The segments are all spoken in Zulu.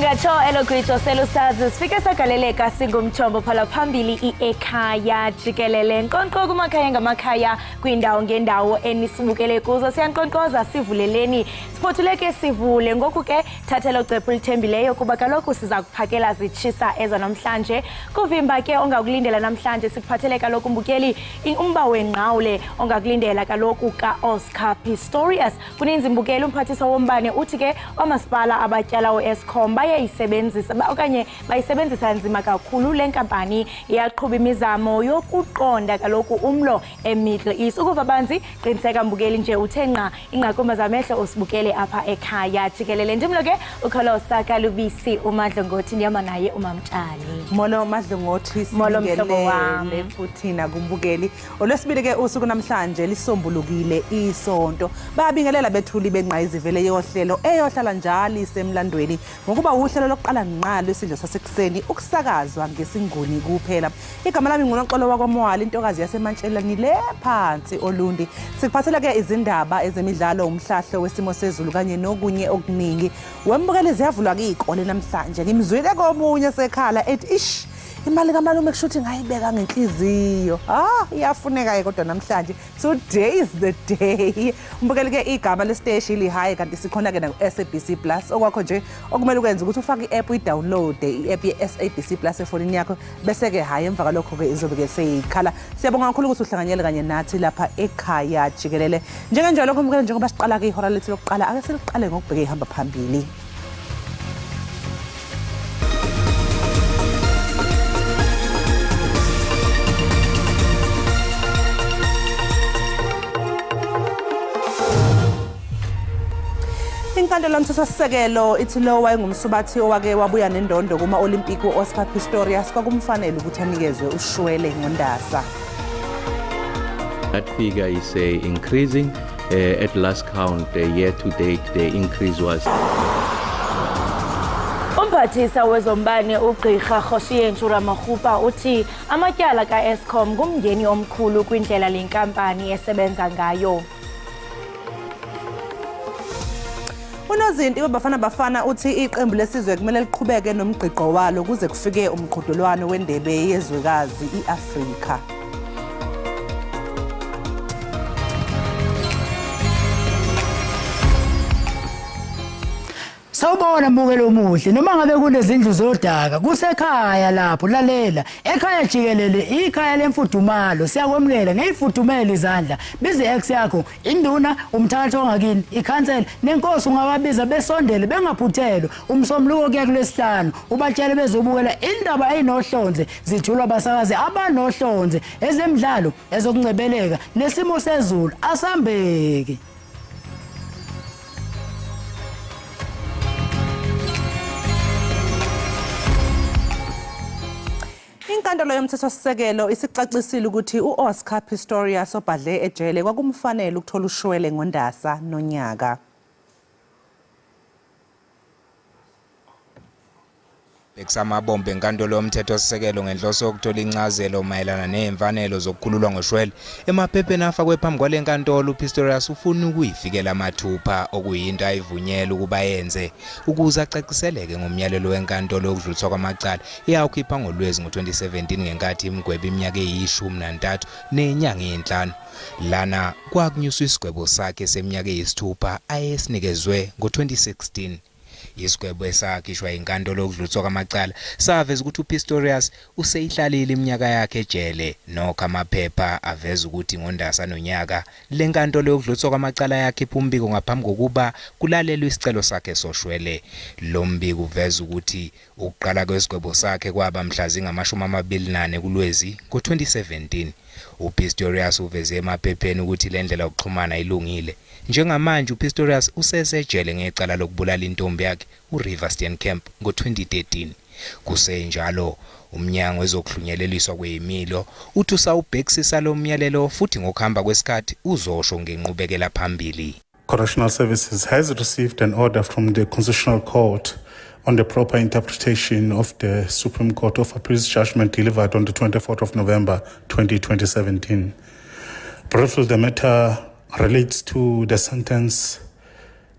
Ndingatsho elo gwijo selusazi sifike sagaleleka singumthombo phala phambili i-Ekhaya Jikelele. Nkonqo kumakhaya ngamakhaya kwiindawo ngendawo enisibukele kuzo. Siyanqonqoza sivuleleni, siphothuleke sivule. Ngoku ke thatha elo cephu lithembileyo kuba kaloku siza kuphakela zitshisa eza namhlanje. Kuvimba ke ongakulindela namhlanje sikuphathele kaloku mbukeli umba wengqawule ongakulindela kaloku ka-Oscar Pistorius. Kuninzi mbukeli, umphathiswa wombane uthi ke oomasipala abatyala u-Eskom bayayisebenzisa okanye bayisebenzisa nzima kakhulu le nkampani. Iyaqhuba imizamo yokuqonda kaloku umlo eMiddle East. Ukuva banzi qiniseka mbukeli nje uthe nqa ingqakumba zamehlo usibukele apha Ekhaya Jikelele. Ndimlo ke uKholosa Kalubisi uMadlongothi, ndihamba naye uMamtshali. Molo Madlongothi, Molo mhlobo wam. Futhi nakumbukeli. Olwesibili ke usuku namhlanje lisombulukile isonto. Bayabingelela bethuli bengqayizivele yohlelo eyohlala njalo isemlandweni ngokuba uhlelo lokuqala ngqa lwesidlo sasekuseni ukusakazwa ngesinguni kuphela. Igama lami nguNoxolo wakwaMwali, intokazi yaseMantshelani le phansi Olundi. Sikuphathela ke izindaba ezemidlalo, umhlahlo wesimo sezulu kanye nokunye okuningi. Wembukeli, ziyavulwa ke izikole namhlanje. Ngimzwile komunye sekhala ethi ish, imali kamalume kushuthi ngayibeka ngenhliziyo. Iyafuneka ke kodwa namhlanje. Today is the day. Mbukeli ke igama lesiteshi lihayi kanti sikhona ke na SABC Plus. Okwakho nje okumele ukwenze ukuthi ufake i-app, uyi-download i-app ye-SABC Plus efonini yakho, bese ke hayi emva kwalokho ke izobe ke seyikhala. Siyabonga kakhulu ukuthi uhlanganyele kanye nathi lapha Ekhaya Jikelele. Njengenjalo mbukeli, njengoba siqala ke ihora lethu lokuqala, ake siliqale ngokubheka ihamba phambili. Inkantolo yomthethosisekelo ithi lo wayengumsubathi owake wabuya nendondo kuma-Olimpiki u-Oscar Pistorius kwakumfanele ukuthi anikezwe ushwele ngoNdasa. That figure is increasing. At last count, year to date, the increase was. Umphathisa wezombane uGqirha Kgosientsho Ramokgopa uthi amatyala ka-Eskom ngumngeni omkhulu kwindlela le nkampani esebenza ngayo. Unozinti weBafana Bafana uthi iqembu lesizwe kumele liqhubeke nomgqiqo walo kuze kufike umqhudelwano wendebe yezwekazi i-Afrika. Sawubona mbukelo omuhle, noma ngabe kunezindlu zodaka kusekhaya lapho, lalela Ekhaya Jikelele, ikhaya lemfudumalo. Siyakwamukela ngeyifudumele izandla. Bize ex yakho, induna, umthakathi wangakini, ikhansela nenkosi, ungababiza besondele bengaphuthelwa. Umsombuluko kuya kulesihlanu ubatshele bezobukela indaba eyinohlonze, zithulwa abasakazi abanohlonze, ezemidlalo, ezokungcebeleka nesimo sezulu. Asambeki. Inkantolo yomthethosisekelo isicacisile ukuthi u-Oscar Pistorius obhadle ejele kwakumfanele ukuthola ushwele ngoNdasa nonyaka. Bekusamabombe enkantolo yomthethosisekelo ngenhloso yokuthola incazelo mayelana nezimfanelo zokukhululwa ngoshwele. Emaphepheni afakwe phambi kwale nkantolo, uPistorius ufuna ukuyifikela mathupha, okuyinto ayivunyelwe ukuba yenze ukuze acaciseleke ngomyalelo wenkantolo yokudluliswa kwamacala eyawukhipha ngoLwezi ngo-2017 ngenkathi imgwebe iminyaka eyi-13 nenyanga eyinhlanu. Lana kwakunyuswa isigwebo sakhe seminyaka eyi-6 ayesinikezwe ngo-2016. Isigwebo esakhishwa inkantolo yokudluliswa kwamacala saveza ukuthi uPistorius useyihlalile iminyaka yakhe ejele. Nokho amaphepha aveza ukuthi ngoNdasa nonyaka le nkantolo yokudluliswa kwamacala yakhipha umbiko ngaphambi kokuba kulalelwe isicelo sakhe soshwele. Lo mbiko uveza ukuthi ukuqala kwesigwebo sakhe kwaba mhla zingama-24 kuLwezi ngo-2017. uPistorius uveze emaphepheni ukuthi le ndlela yokuxhumana ilungile. Njengamanje uPistorius usesejele ngecala lokubulala intombi yakhe uRiver Steenkamp ngo-2013. Kusenjalo, umnyango wezokuhlunyeleliswa kweyimilo uthi usawubhekisisa lo myalelo futhi ngokuhamba kwesikhathi uzosho ngenqubekela phambili. Correctional Services has received an order from the Constitutional Court on the proper interpretation of the Supreme Court of Appeals judgment delivered on the 24th of November 2017. Briefly, the matter relates to the sentence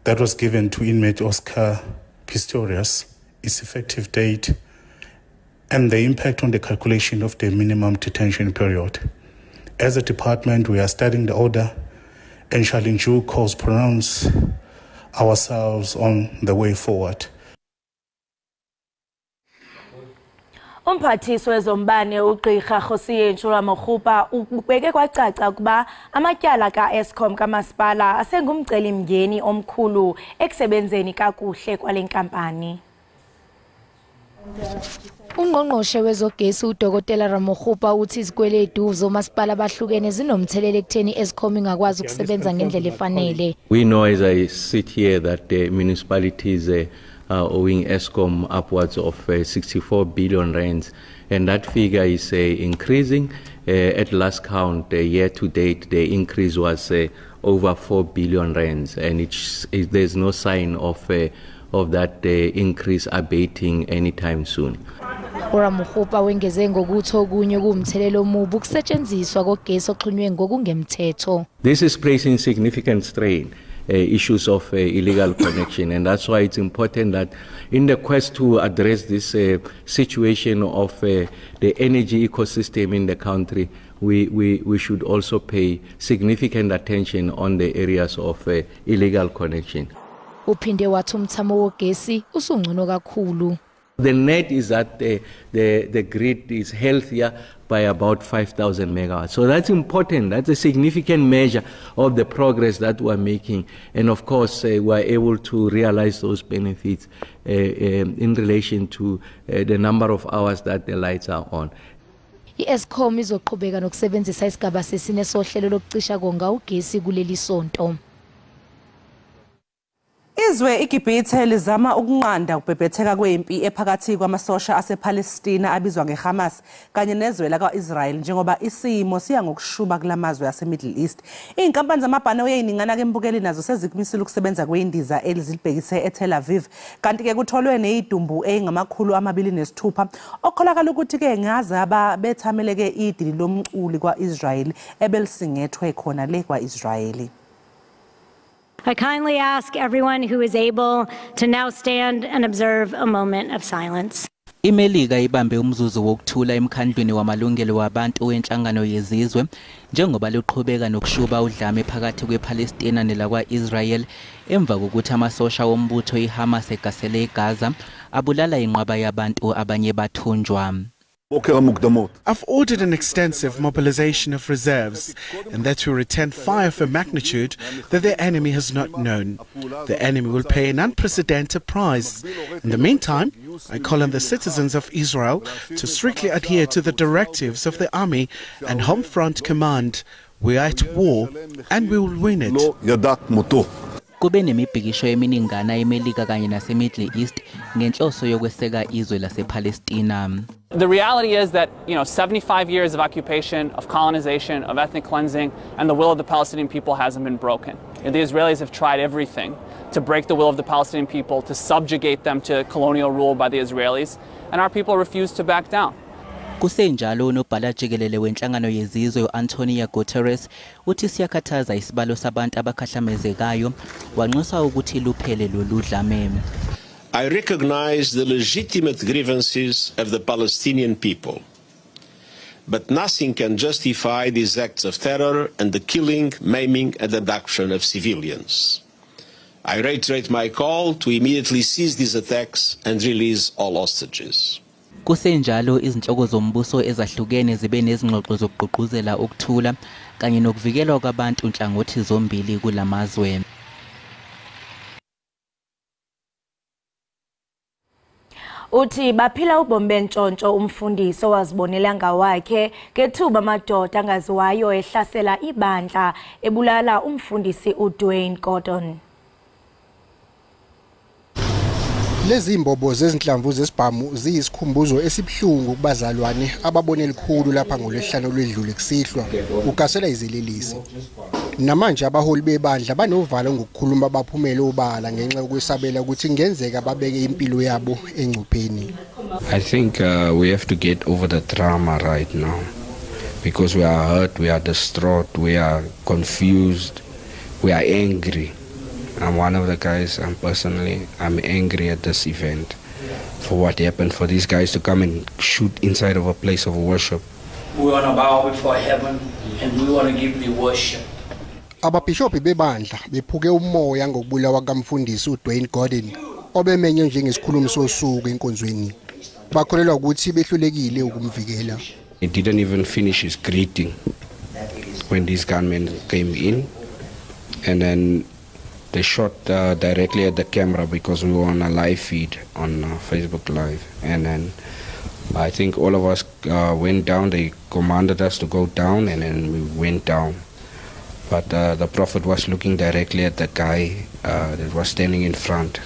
that was given to inmate Oscar Pistorius its effective date, and the impact on the calculation of the minimum detention period. As a department, we are studying the order and shall in due course pronounce ourselves on the way forward. Umphathiswa wezombane uGqirha Kgosientsho Ramokgopa ubeke kwacaca ukuba amatyala ka-Eskom kamasipala asengumcelimngeni omkhulu ekusebenzeni kakuhle kwale nkampani. Ungqongqoshe wezogesi uDokotela Ramokgopa uthi izikweletu zomasipala bahlukene zinomthelela ekutheni Eskom ingakwazi ukusebenza ngendlela efanele. We know, as I sit here, that the municipalities are owing Eskom upwards of 64 billion rands, and that figure is increasing. At last count, year to date, the increase was over 4 billion rands, and there's no sign of that increase abating anytime soon. uRamokgopa wengeze ngokuthi okunye kuwumthelela omubi ukusetshenziswa kogesi oxhunywe ngokungemthetho. This is placing significant strain, issues of illegal connection, and that's why it's important that in the quest to address this situation of the energy ecosystem in the country, we should also pay significant attention on the areas of illegal connection. Uphinde wathi umthamo wogesi usungcono kakhulu. The net is that the grid is healthier by about 5,000 megawatts. So that's important. That's a significant measure of the progress that we're making. And of course, we're able to realize those benefits in relation to the number of hours that the lights are on. I-Eskom izoqhubeka nokusebenzisa isigaba sesine sohlelo lokucisha konga ugesi kuleli sonto. Izwe iGibhithe lizama ukunqanda ukubhebhetheka kwempi ephakathi kwamasosha asePalestina abizwa ngeHamas kanye nezwe lakwa-Israel njengoba isimo siya ngokushuba kulamazwe aseMiddle East. Izinkampani zamabhanoyi eziningana ke embukeli nazo sezikumisile ukusebenza kweindiza elizibhekise eTel Aviv, kanti ke kutholwe nezidumbu ezingama-206 okukholakala ukuthi ke ngazaba bethameleke idili lomculi kwa-Israel ebelisingethwe khona le kwa-Israel. I kindly ask everyone who is able to now stand and observe a moment of silence. IMelika ibambe umzuzu wokuthula emkhandlwini wamalungelo wabantu wenhlangano yezizwe njengoba luqhubeka nokushuba udlame phakathi kwePalestina nelakwa-Israel emva kokuthi amasosha wombutho iHamas egasele eGaza abulala inqwaba yabantu abanye bathunjwa. I've ordered an extensive mobilization of reserves and that we return fire of a magnitude that the enemy has not known. The enemy will pay an unprecedented price. In the meantime, I call on the citizens of Israel to strictly adhere to the directives of the army and Home Front Command. We are at war and we will win it. Kube nemibhikisho eminingana eMelika kanye naseMiddle East ngenhloso yokweseka izwe lasePalestina. The reality is that, 75 years of occupation, of colonization, of ethnic cleansing, and the will of the Palestinian people hasn't been broken. The Israelis have tried everything to break the will of the Palestinian people, to subjugate them to colonial rule by the Israelis, and our people refuse to back down. Kusenjalo unobhala jikelele wenhlangano yezizwe uAntonio Guterres uthi siyakhathaza isibalo sabantu abakhahlamezekayo, wanxusa ukuthi luphele lolu dlame. I recognize the legitimate grievances of the Palestinian people, but nothing can justify these acts of terror and the killing, maiming and abduction of civilians. I reiterate my call to immediately cease these attacks and release all hostages. Kusenjalo izinhloko zombuso ezahlukene zibe nezingxoxo zokugqugquzela ukuthula kanye nokuvikelwa kwabantu nhlangothi zombili kulamazwe. Uthi baphila ubomi bentshontsho umfundisi owazibonela ngawakhe ngethuba amadoda angaziwayo ehlasela ibandla ebulala umfundisi uDwayne Gordon. Lezi imbobo zezinhlamvu zesibhamu ziyisikhumbuzo esibuhlungu kubazalwane ababone elikhulu lapha ngolwesihlanu olwedlule kusihlwa ugasela izelelisi. Namanje abaholi bebandla banovalo ngokukhuluma baphumele obala ngenxa yokwesabela ukuthi kungenzeka babeke impilo yabo engcupheni. I think we have to get over the trauma right now because we are hurt, we are distraught, we are confused, we are angry. I'm one of the guys, I'm angry at this event. for what happened, for these guys to come and shoot inside of a place of worship. We want to bow before heaven and we want to give the worship. Ababhishobhi bebandla bephuke umoya ngokubulawa kamfundisi uDwayne Gordon obemenywe njengesikhulumi sosuku enkonzweni. Bakholelwa ukuthi behlulekile ukumvikela. He didn't even finish his greeting when these gunmen came in, and then they shot directly at the camera because we were on a live feed on Facebook Live. And then I think all of us went down. They commanded us to go down, and then we went down. But the prophet was looking directly at the guy that was standing in front.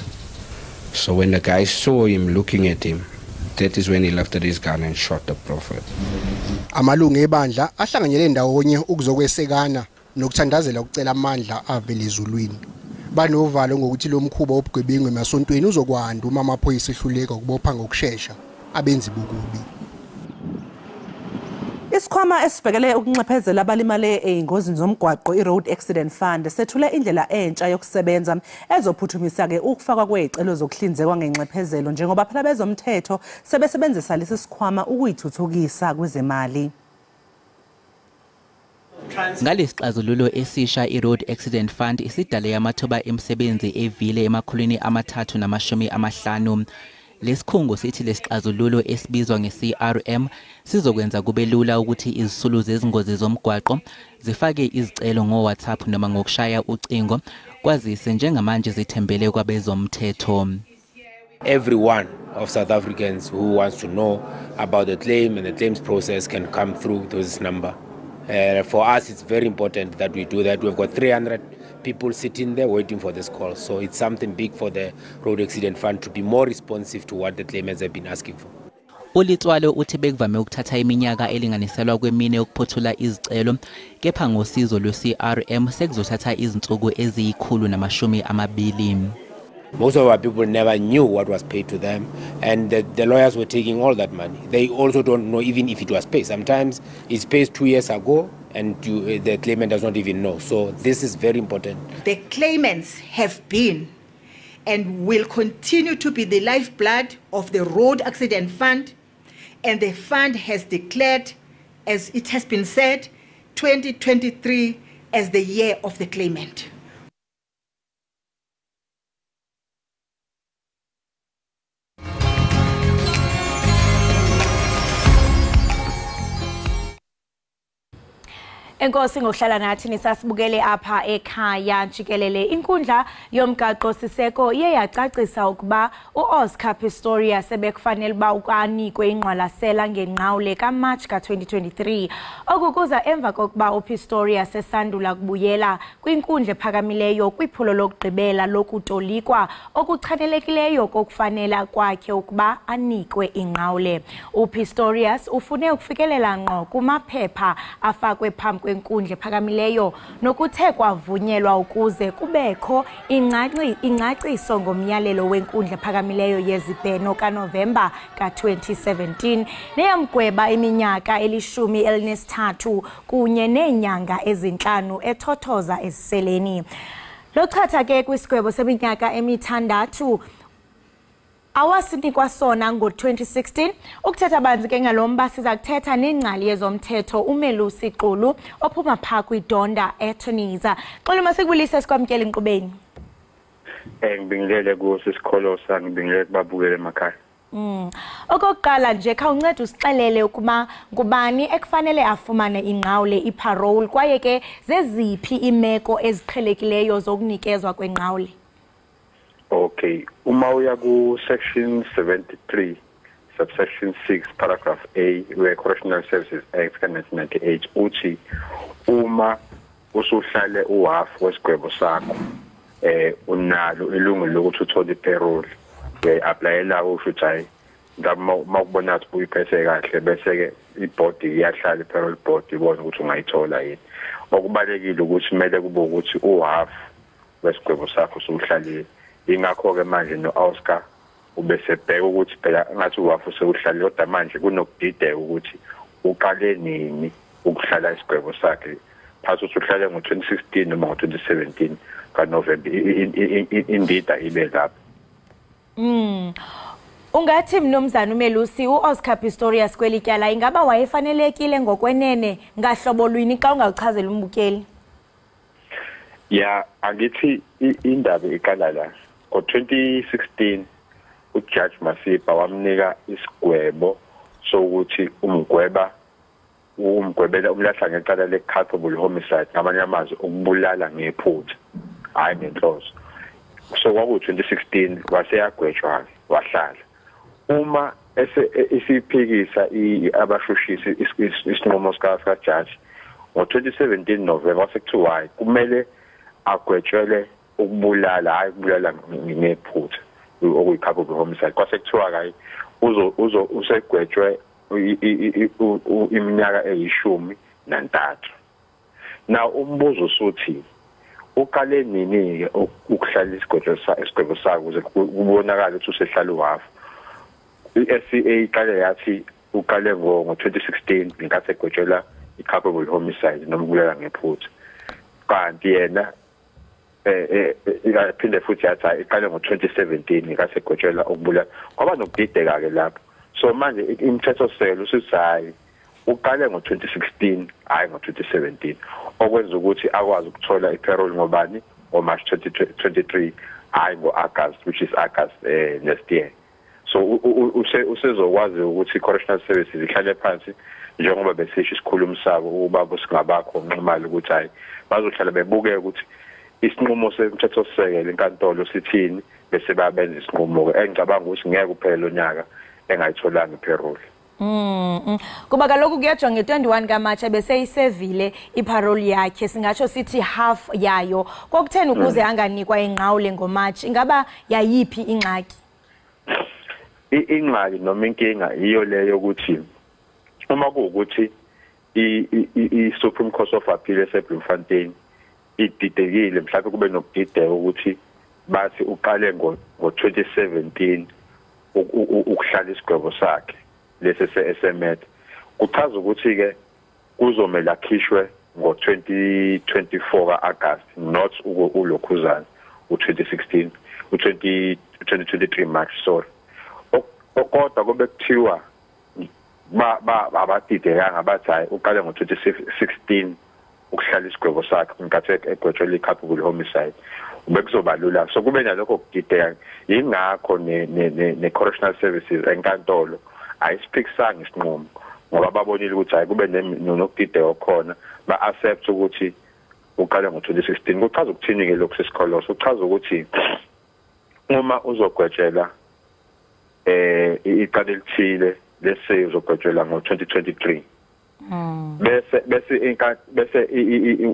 So when the guy saw him looking at him, that is when he lifted his gun and shot the prophet. Amalungu ebandla ahlanganyele ndawonye ukuzokwesekana nokuthandazela ukucela amandla avela ezulwini. Banovalo ngokuthi lo mkhuba wobugebengu emasontweni uzokwanda uma amaphoyisa ehluleka ukubopha ngokushesha abenzi bokubi. Isikhwama esibhekele ukunxephezela abalimale ey'ngozini zomgwaqo i-Road Accident Fund sethule indlela entsha yokusebenza ezophuthumisa-ke ukufakwa kwey'celo zokuhlinzekwa ngenxephezelo njengoba phela bezomthetho sebesebenzisa lesi sikhwama ukuyithuthukisa kwezemali. Ngalesixazululo esisha i-Road Accident Fund isidale amathuba emisebenzi evile 350. Lesikhungo sithi lesixazululo esibizwa nge-CRM sizokwenza kube lula ukuthi izisulu zezingozi zomgwaqo zifake izicelo ngo-WhatsApp noma ngokushaya ucingo kwazise njengamanje zithembele kwabezomthetho. Everyone of South Africans who wants to know about the claim and the claims process can come through this number. For us, it's very important that we do that. We've got 300 people sitting there waiting for this call. So it's something big for the Road Accident Fund to be more responsive to what the claimants have been asking for. Ulitswalo uthi bekuvame ukuthatha iminyaka elinganiselwa kwemine ukuphothula izicelo, kepha ngosizo lwe-CRM sekuzothatha izinsuku eziyi-120. Most of our people never knew what was paid to them, and the lawyers were taking all that money. They also don't know even if it was paid. Sometimes it's paid 2 years ago, and the claimant does not even know. So this is very important. The claimants have been and will continue to be the lifeblood of the Road Accident Fund, and the fund has declared, as it has been said, 2023 as the year of the claimant. Enkosi ngokuhlala nathi nisasibukele apha ekhaya jikelele. Inkundla yomgaqo siseko iye yacacisa ukuba uOscar Pistorius sebekufanele uba anikwe ingqwalasela ngenqawule kaMarch ka-2023. Oku kuza emva kokuba uPistorius esandula kubuyela kwinkundla ephakamileyo kwiphulo lokugqibela lokutolikwa okuchanelekileyo kokufanela kwakhe ukuba anikwe ingqawule. uPistorius ufune ukufikelela ngqo kumaphepha afakwe phambi kwenkundla ephakamileyo nokuthe kwavunyelwa ukuze kubekho ingcaciso ngomyalelo wenkundla ephakamileyo yezibheno kaNovemba ka-2017 neyamgweba iminyaka 13 kunye neenyanga ezi-5 ethothoza eziseleni. Lochatha ke kwisigwebo seminyaka 6 awasinikwa sona ngo-2016. Ukuthetha banzi ke ngalomba siza kuthetha nengcali yezomthetho uMelusi Xulu ophuma pha kwiDonda Attorneys. Xulu, masikubulise sikwamkele enkqubeni. Ngibingelele kuso isikholosa, ngibingelele kubabukele emakhaya. Okokuqala nje khawunceda usixelele ukuba ngubani ekufanele afumane ingqawule iparole kwaye ke zeziphi imeko eziqhelekileyo zokunikezwa kwengqawule? Okay, uma uya ku section 73 subsection 6 paragraph A we Correctional Services Act ka-1998 uthi uma usuhlale uhafu wesigwebo sakho unalo ilungelo lokuthi uthole iparole. Uyayi-applyela usho ukuthi hayi mawukubona ukuthi uyiphethe kahle bese-ke ibhodi iyahlala i-parole board ibone ukuthi ungayithola yini. Okubalulekile ukuthi kumele kube ukuthi uhafu wesigwebo sakho usuhlalile. Ingakho-ke manje no-Oscar ubesebheka ukuthi phela ngathi uhafu sewuhlalile, kodwa manje kunokudideka ukuthi uqale nini ukuhlala isigwebo sakhe, phasi ukuthi uhlale ngo-2016 noma ngo-2017 kaNovemba, indida ibe lapho. Ungathi mnumzana uMelusi uOscar Pistorius kwelityala ingaba wayefanelekile ngokwenene ngahlobo lwini xa ungawuchazela umbukeli? Ya, angithi indaba iqala la. Ngo-2016 uJudge Masipa wamnika isigwebo sokuthi umgwebela umlahla ngecala le-culpable homicide, ngamanye amazwi ukubulala ngephutha, hayi ngenhloso. So kwaku-2016 waseyagwetshwa wahlala. Uma isiphikisa abashushisi isinqumo sikajaji ngo-2017 November, wasekuthiwa hayi kumele agwetshwele ukubulala, hayi ukubulala ngephutha okuyi-culpable homicide. Kwasekuthiwa hayi usegwetshwe iminyaka eyi-13. Now umbuzo usuthi uqale nini-ke ukuhlala isigwebo sakhe ukuze kubonakale ukuthi usehlala uhafu. I-SCA iqale yathi uqale ngo-2016 ngenkathi egwetshelwa i-culpable homicide noma ukubulala ngephutha, kanti yena iphinde futhi yathi iqale ngo-2017 ngenkathi egwetshelwa ukubulala. Kwaba nokudideka-ke lapho. So manje imithetho-sisekelo usuthi hhayi uqale ngo-2016 hhayi ngo-2017, okwenza ukuthi akwazi ukuthola i-parole ngobani ngo-March 2023, hhayi ngo-August, which is August next year. So usezokwazi ukuthi i-Correctional Services ihlale phansi njengoba besisho isikhulumi sabo ubaba singabakho Nxumalo ukuthi hayi bazohlala bebuke ukuthi isinqumo semthethosisekelo inkantolo sithini, bese babenza isinqumo-ke engicabanga ukuthi ngeke kuphele lo nyaka engayitholanga i-parole. Kuba kaloku kuyajwa nge-21 kaMatsha beseyisevile iparole yakhe, singatsho sithi half yayo. Kwakutheni ukuze anganikwa ingqawule ngoMatshi? Ingaba yayiphi ingxaki? Ingxaki noma inkinga yiyo leyo ukuthi uma kuwukuthi i-Supreme Court of Appeal eseBloemfontein ididekile, mhlawumbe kube nokudideka ukuthi bathi uqale ngo-2017 ukuhlala isigwebo sakhe lesi se-SMET, kuchaza ukuthi ke kuzomela akhishwe ngo-2024 ka-August, not ulokhuzana u-2016 u-2023 March, sorry. Kodwa kube kuthiwa abadidekanga bathi hayi uqale ngo-2016 ukuhlala isigwebo sakhe ngenkathi egwetshelwa i-culpable homicide, bekuzoba lula. So kube nalokho kudideka, yingakho ne-Correctional Services enkantolo ayisiphikisanga isinqumo, ngoba babonile ukuthi hayi kube nokudideka okhona, ba-accept ukuthi uqale ngo-2016. Kuchaza ukuthini-ke lokhu sesikholoso? Kuchaza ukuthi uma uzogwetshelwa icala elithile, lese uzogwetshelwa ngo-2023, bese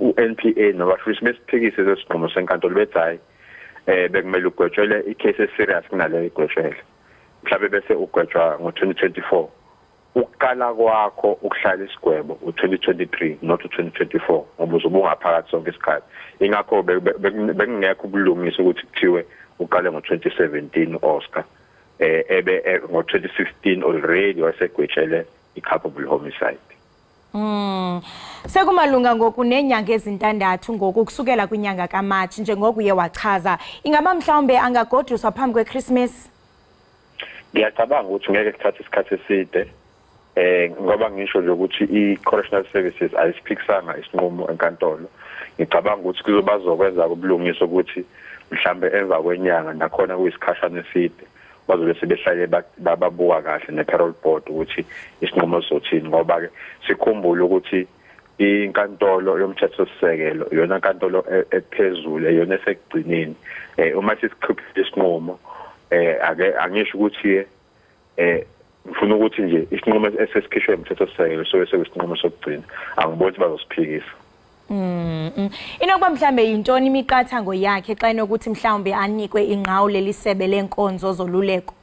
u-NPA nabashushisi besiphikise leso sinqumo senkantolo, bethi hayi bekumele ugwetshelwe i-case eserious kunaleyo igwetshelwe, mhlawumbe bese ugwetshwa ngo-2024. Ukuqala kwakho ukuhlala isigwebo u-2023 not u-2024, ngoba uzobe ungaphakathi sonke isikhathi. Ingakho bekungekho ubulungisa ukuthi kuthiwe uqale ngo-2017 Oscar ebe ngo-2016 already wasegwetshele i-culpable homicide. Sekumalunga ngoku nenyanga ezintandathu ngoku kusukela kwinyanga kaMatshi, njengoku uye wachaza, ingaba mhlawumbe angagoduswa phambi kweChristmas? Ngiyacabanga ukuthi ngeke kuthathe isikhathi eside, ngoba ngisho nje ukuthi i-Correctional Services ayisiphikisanga isinqumo enkantolo. Ngicabanga ukuthi kuzobazokwenza ubulungiswa ukuthi mhlambe emva kwenyanga, nakhona kuyisikhashana eside, bazobe sebehlale babuka kahle ne-parole board ukuthi isinqumo sothini, ngoba ke sikhumbule ukuthi inkantolo yomthethosisekelo iyona nkantolo ephezulu, iyona esekugcineni. Uma sisikhiphile isinqumo, ake angisho ukuthi ngifuna ukuthi nje isinqumo esesikhishwe umthethosisekelo sobe sekuyisinqumo sokugcina, angiboni ukuthi bazosiphikisa. Inokuba mhlambe yintoni imiqathango yakhe xa inokuthi mhlawumbe anikwe ingqawule lisebe lenkonzo zoluleko?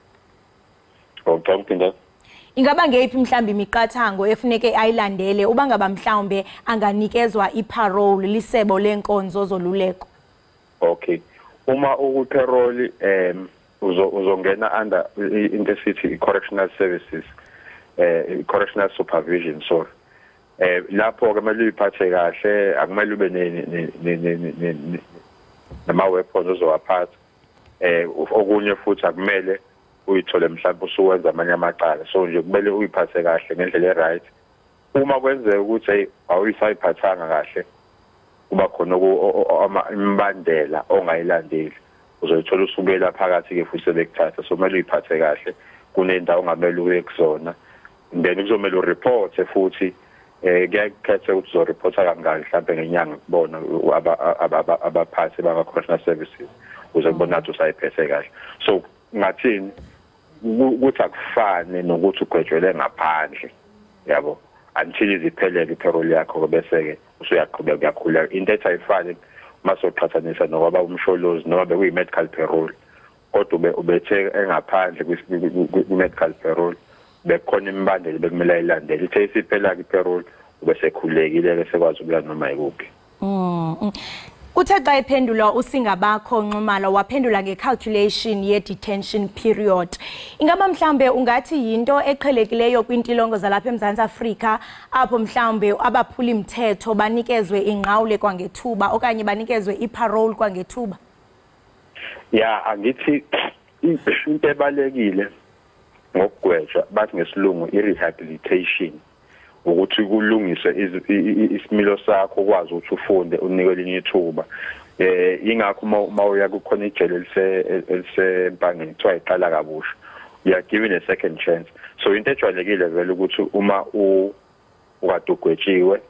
Ingaba ngeyiphi mhlawumbe imiqathango efuneke ayilandele uba ngaba mhlawumbe anganikezwa iparole lisebo lenkonzo zoluleko? Okay, uma ukuparole uzongena under into esithi correctional services, correctional supervision, sorry. Lapho ke kumele uyiphathe kahle, akumele ube nama weapons ozowaphatha. Okunye futhi akumele Uyithole mhlawumbe usuwenza amanye amacala. So nje kumele uyiphathe kahle ngendlela e-right. Uma kwenzeka ukuthi awuyisayiphathanga kahle, kuba khona imibandela ongayilandeli, uzoyithola usubuyela phakathi ke futhi sebekuthatha. So kumele uyiphathe kahle, kunendawo ongamele uye kuzona, then kuzomela ureport futhi. Kuyakhetha ukuthi uzoreporta kangaki mhlawumbe ngenyanga kubona abaphathi baka-correctional services, ukuze kubona ukuthi usayiphethe kahle. So ngathini ukuthi akufane nokuthi ugwetshwele ngaphandle, yabo, until iziphelele iparole yakho, bese-ke usuyaqhubeka uyakhuleka. Into ethi ayifani masoqhathanisa nokwaba uMsholozi noma bekuyi-medical parole, kodwa ubethe engaphandle kwi-medical parole, bekukhona imibandela bekumele ayilandele. Ithe isiphela-ke iparole, ubesekhululekile-ke, sekwazi ukuya noma yikuphi. Uthe xa ephendula uSingabakho Nxumalo waphendula nge-calculation ye-detention period. Ingaba mhlambe ungathi yinto eqhelekileyo kwintilongo zalapha eMzantsi Afrika, apho mhlambe abaphuli mthetho banikezwe ingqawule kwangethuba okanye banikezwe iparole kwangethuba? Ya, angithi into ebalekile ngokugwetshwa bathi ngesilungu i-rehabilitation, ukuthi kulungiswe isimilo sakho, ukwazi ukuthi ufunde, unikwe elinye ithuba. Ingakho uma uya kukhona ijele eliseMpangeni kuthiwa iqala kabusha, you are given a second chance. So into ejwayelekile vele ukuthi uma ukade ugwetshiwe,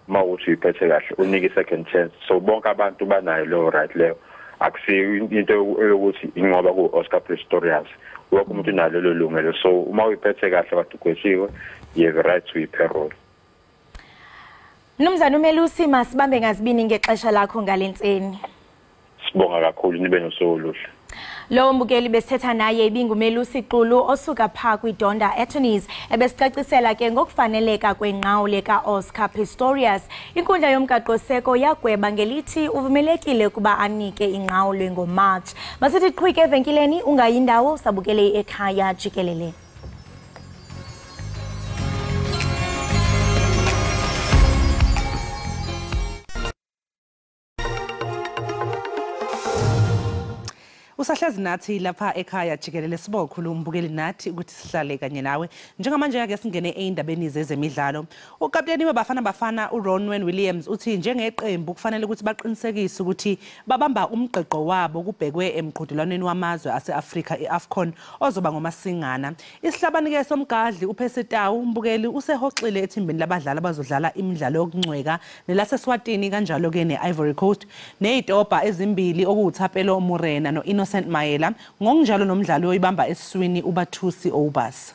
uma ukuthi uyiphethe kahle, unike i-second chance. So bonke abantu banayo leyo right leyo. Akusiyo into yokuthi ingoba ku-Oscar Pistorius, wonke umuntu unalo lelo lungelo. So uma uyiphethe kahle kade ugwetshiwe, you have a right to i-parole. Mnumzana uMelusi, masibambe ngazibini ngexesha lakho ngale ntseni. Sibonga kakhulu, nibe nosuku oluhle. Lo mbukeli besithetha naye ibinguMelusi Xulu osuka phaa kwiDonda Attorneys, ebesicacisela ke ngokufaneleka kwengqawule ka-Oscar Pistorius. Inkundla yomgaqoseko yagweba ngelithi uvumelekile ukuba anike ingqawule ngoMarch. Masithi qhwike evenkileni, ungayindawo, sabukele ekhaya jikelele. Usahlezi nathi lapha ekhaya jikelele. Sibonga kakhulu umbukeli nathi ukuthi sihlale kanye nawe. Njengamanje ke singene eyindabeni zezemidlalo. Ukapteni weBafana Bafana uRonwen Williams uthi njengeqembu kufanele ukuthi baqinisekise ukuthi babamba umgqigqo wabo kubhekwe emqhudelwaneni wamazwe ase-Afrika i-AFCON ozoba ngoMasingana. Isihlabani ke somgadli uPercy Tau, umbukeli, usehoxile ethimbeni labadlali abazodlala imidlalo yokuncweka nelaseSwatini kanjalo ke ne-Ivory Coast, ney'tobha ezimbili okuwuThapelo Morena no-Innocent Mayela, ngokunjalo nomdlali oyibamba esiswini uBathusi Obas.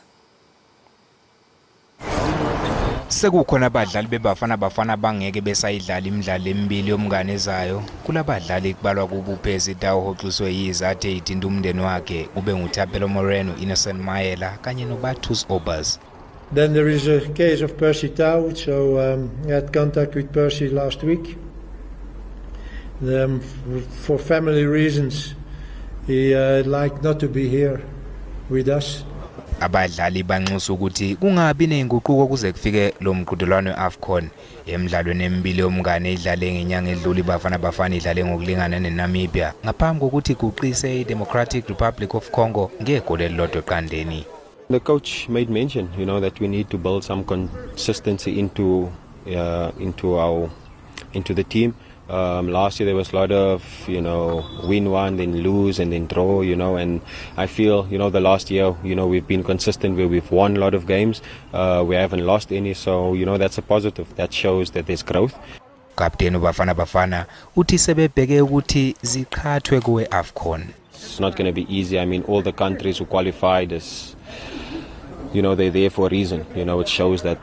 Sekukhona abadlali beBafana Bafana bangeke besayidlala imidlalo emibili yomngane ezayo. Kulabadlali kubalwa kubo uPercy Tau ohoxiswe yizathu eyithinta umndeni wakhe, kube nguThapelo Moreno, Innocent Mayela kanye noBathusi Obas. Then there is a case of Percy Tau, so I had contact with Percy last week. For family reasons, he liked not to be here with us. Abadlali banxusa ukuthi kungabi nezinguquko kuze kufike lo mqhudelwano we-AFCON. Emidlalweni emibili yomngane idlale ngenyanga edlule, iBafana Bafana idlale ngokulingana neNamibia ngaphambi kokuthi iguqise iDemocratic Republic of Congo ngegoli elilodwa eqandeni. The coach made mention, that we need to build some consistency into the team. Last year there was a lot of, win one, then lose, and then draw, and I feel, the last year, we've been consistent where we've won a lot of games. We haven't lost any, so, that's a positive. That shows that there's growth. Kapteni Bafana Bafana uthi sebebheke ukuthi ziqhathwe kuwe AFCON. It's not going to be easy. I mean, all the countries who qualified is, they're there for a reason. It shows that